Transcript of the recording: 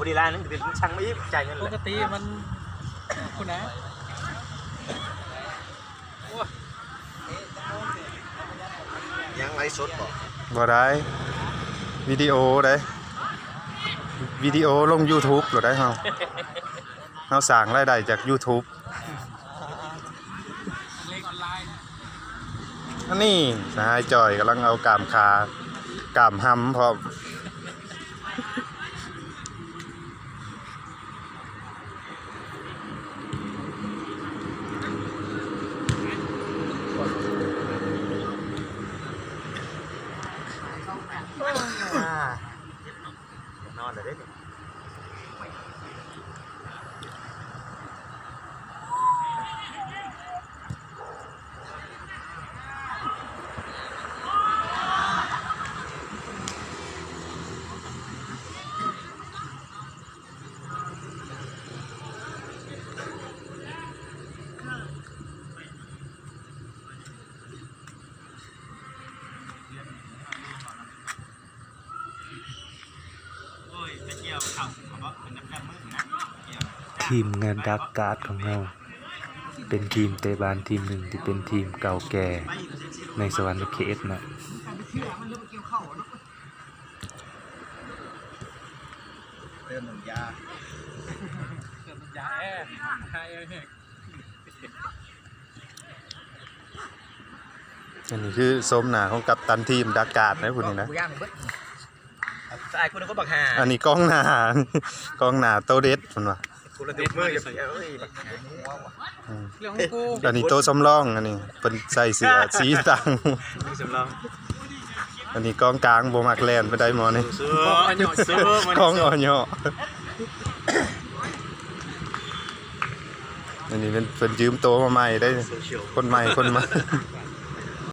ນີ້ລ້ານໜຶ່ງ ກໍໄດ້ສັ່ງມາອີກ ຈ່າຍເງິນ ປົກກະຕິມັນພຸ້ນນະ. ຍັງໄລສົດບໍ່? ບໍ່ໄດ້ ວິດີໂອເດ້ ວິດີໂອລົງຢູທູບໂລດໄດ໋ເຮົາ. ເຮົາສ້າງລາຍໄດ້ຈາກຢູທູບ. ອັນນີ້ສະຫາຍຈ່ອຍກຳລັງເອົາກ້າມຂາ ກ້າມຮຳພ້ອມ. ນອນແລ້ວເດ້ນີ້. ທີມງານດັກກາດຂອງເຮົາ ເປັນທີມເຕະບານທີມໜຶ່ງທີ່ເປັນທີມເກົ່າແກ່ໃນສະຫວັນນະເຂດເນາະ. ເຕີມນ້ຳຢາ ເຕີມນ້ຳຢາແອ ຫາແອແຮງ. ອັນນີ້ຄືໂສມໜ້າຂອງກັບຕັນທີມດັກກາດນະຜູ້ນີ້ນະ. ຊາຍຄົນໜຶ່ງກໍບັກຫ່າ ອັນນີ້ກອງໜ້າ ກອງໜ້າໂຕເດັດເພິ່ນວ່າ. ຄົນລະທຸກມື້ຢູ່ ເອີຍ ບັກຫ່າຫົວວ່ະ. ອືມ ເລື່ອງຂອງກູ ອັນນີ້ໂຕສຳລອງ ອັນນີ້ເພິ່ນໃສ່ເສື້ອສີຕ່າງ ສຳລອງ. ອັນນີ້ກອງກາງ ບໍ່ມັກແລ່ນປານໃດໝໍນີ້ ກອງອອຍໍ້ ອັນນີ້ເປັນ ເພິ່ນຢືມໂຕມາໃໝ່ໄດ໋ ຄົນໃໝ່ ຄົນໃໝ່.